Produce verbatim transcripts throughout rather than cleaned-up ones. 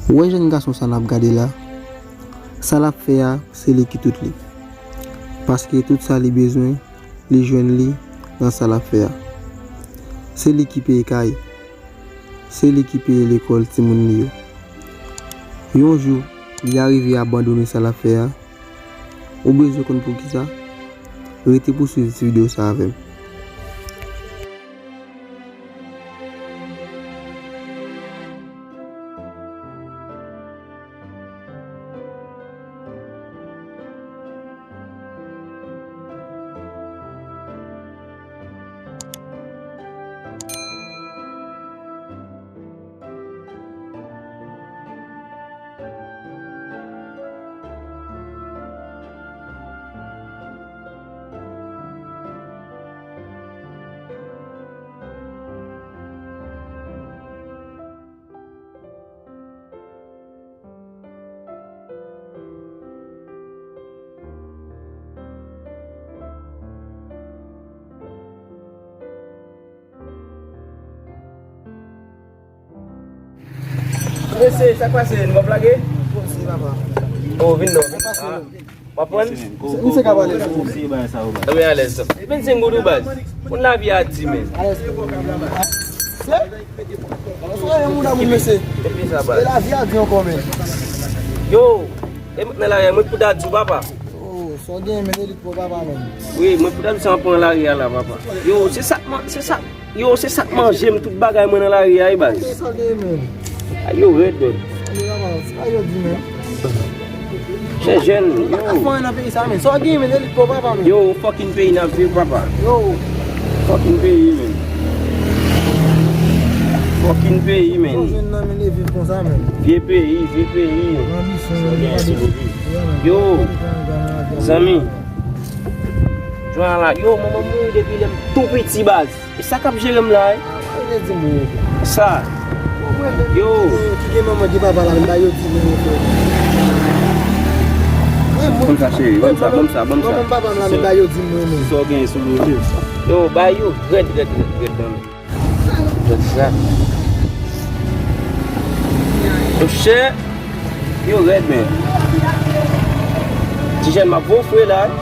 Ou wè jèn gason sa n ap gade la? Sa l ap fè a, se li ki tout li. Paske tout sa li bezwen, li jwenn li nan sa l ap fè a. Se li ki peye kay. Se li ki peye lekòl timoun li yo. Yon jou, li arive abandone sa l ap fè a. Ou bezwen konn poukisa? Rete pou swiv ti videyo sa avè m. Mesye, sa k pase? Nou p ap lage? Bon, se papa. Oh, vin non, vin. Pase non. W ap pran? Misye ka pale. Ou alèz. Vennsenk goud ou baz. Konn lavi a di, men. Alèz. Se? Soyez moun d'amour, mesye. Epi sa, baz. E lavi a di ankò, men. Yo, e mwen nan lari a, mwen pou ta di w, papa. Oh, sa w gen, men, elit pou papa, men. Wi, mwen pou ta di w sa, mwen pran lari a la, papa. Yo, se sa, se sa. Yo, se sa k manje m, tout bagay mwen nan lari a, wi, baz. Sa gen, men. Ay, yo rèd, men. Sa yo di, men. Chè jèn, yo. Sa fè nan peyi sa, men. Sa gen, men, elit pou papa, men. Yo, fucking peyi n ap viv, papa. Yo. Fucking peyi, men. Fucking peyi, men. Sa jwenn nan, men, li viv konsa, men. Vye peyi, vye peyi. Anbisyon, yo. Yo, zanmi. Jwenn la, yo, manman m mouri depi lè m tou piti, baz. E sa k ap jere m la, wi. Sa. Yo. Ki gen manman, gen papa la, men ba yo di mwen, frè. Ban m sa, cheri. Ban m sa, ban m sa, ban m sa. Manman, papa m la, men ba yo di mwen, men. Sa w gen sou do, cheri? Yo, ba yo rèd, rèd, rèd, rèd, nan men. Rèd sa. Yo chè. Yo rèd, men. Ti jèn, m ap voye w fre la, wi.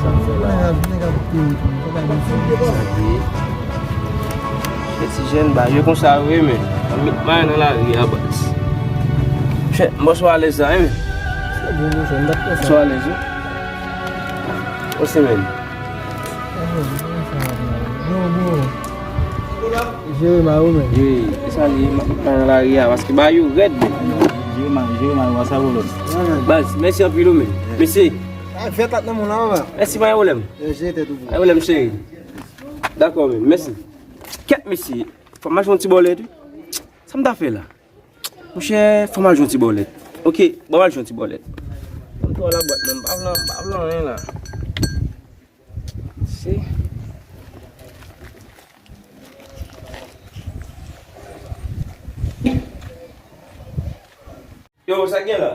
Sa k fè la? Nèg ap, nèg ap peye tou. Sa k ap peye? Chè, ti jèn, ba yo konsa, wi, men. Ann met mayo nan lari a, baz. Chè, m wè w alèz la, wi, men. Se bon, monchè, m t ap konsa. W alèz, wi. Osi, men. Yo, bro. Jere mayo, men. Wi, e sa li, m ap nan lari a, paske ba yo rèd, men. Jere mayo, jere mayo, sa pwoblèm. Baz, mèsi anpil, wi, men. Mesye. A, vèt la nan moun la, papa. Mèsi, pa gen pwoblèm. Yo, jere tèt ou, bro. Pa gen pwoblèm, cheri. Dakò, men, mèsi. Kèt, mesye. Fò m al jwenn ti bòlèt, wi. Sa m ta fè la? Monchè, fò m al jwenn ti bòlèt. Oke, ban m al jwenn ti bòlèt. Ban m twò labwat, men m pa vle, m pa vle anyen la. Se. Yo, sa k gen la?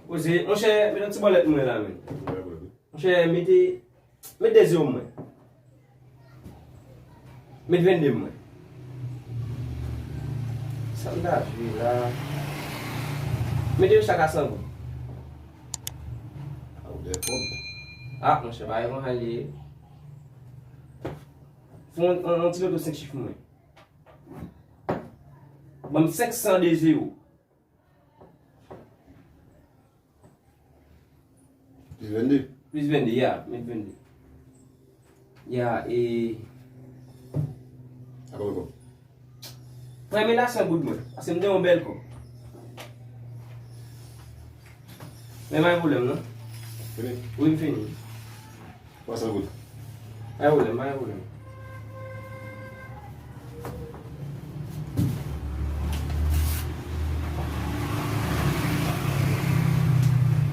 Poze, monchè, met yon ti bòlèt mwen la, men. Monchè, mete, met de zewo mwen. Met vennde mwen. Sa m ta jwe la? Mete yo chak a san goud. A, ou dèkòb. A, monchè, pa yon al ye. Fè yon, yon, yon ti loto senk chif mwen. Ban m senk san de zewo. Plis vennde. Plis vennde, ya, met vennde. Ya, e. Apre kòb. Premye la san goud mwen, paske m te yon bèl kòb. Men pa gen pwoblèm, non. Fini? Wi, m fini. Twa san goud. Pa gen pwoblèm, pa gen pwoblèm.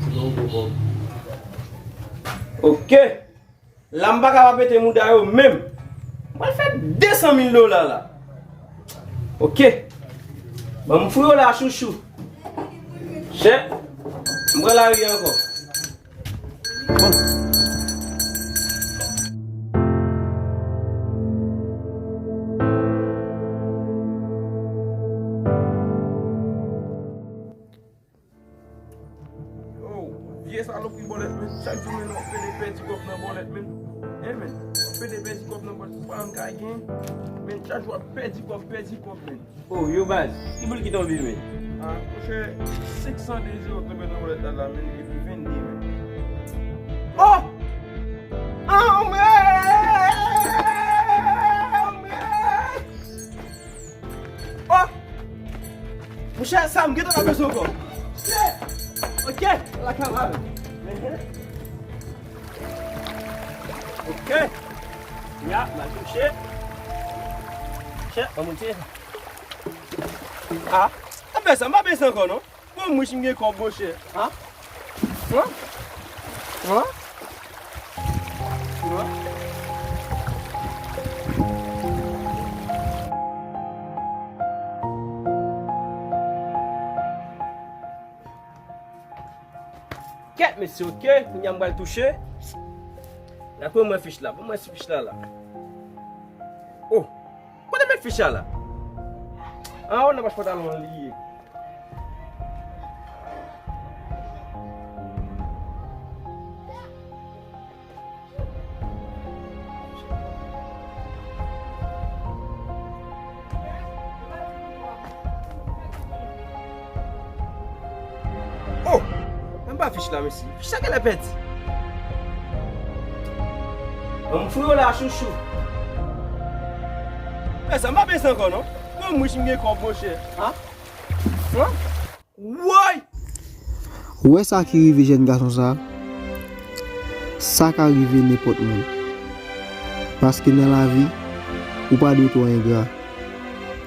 Se pa yon bon kòb. Oke. La m pa ka pa pete mouda yo menm. Mwen fè de san mil dola la. Oke. Ban m fri w la, chouchou. Chè. M pran lari ankò. Bon. Ka gen, men chak jou w ap pèdi kòb, pèdi kòb, men. Oh, yo baz, ki boul ki tonbe, men? Ah, monchè, senk san de zewo tonbe nan wòlèt la, la, men, epi vennde, men. Oh! Ah, men! Oh! Monchè, sa m gentan pa bezwen ankò. Ok, la ka mal. Ok. Ya, mal touche. Chè, pa monte. Ah, apre sa, m pa bezwen ankò, non. Bon, mwen, si m gen kòb, monchè. Ah? Hein? Hein? Hein? Kèt, mesye, ok. Kounye a m pral touche. Dakò, mwen fich la. Ban mwen fich la, la. Oh. Kote m met fich la, la? Anwo nan pòch pantalon an li ye. Oh! Menm pa fich la, mesye. Fich la genlè pèdi. Ban m fouye w la, chouchou. Men sa, m pa bezwen ankò, non. Bon, mwen, si m gen kòb, monchè. Hein? Hein? Woy! Ou wè sa ki rive jèn gason sa? Sa ka rive nenpòt moun. Paske nan lavi, ou pa dwe twò engra.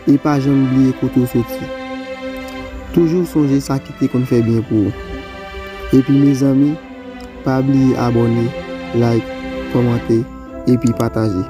E pa janm bliye kote w soti. Toujou sonje sa ki te konn fè byen pou ou. Epi mezanmi, pa bliye abòne, like, kòmante, epi pataje.